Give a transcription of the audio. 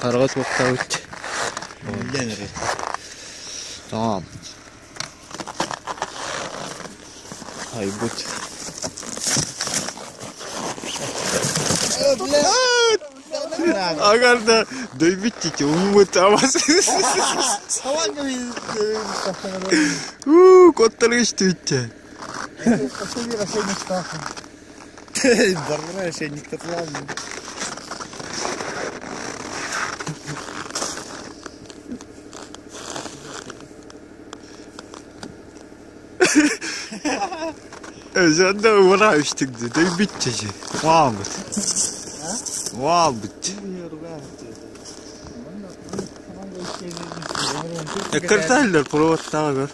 Хараҕа суохтаабыт. Үллэн эрэр. Таам. Айбыт. Агарда дөйбүт уммут абас. Уу, коттары үстүбүттэ. Барбара решенник татылаан. Özende uğra üstündü. Дөйбүт Ваалбыт. Ваалбыт. Кырталлар проводтаҕа көр.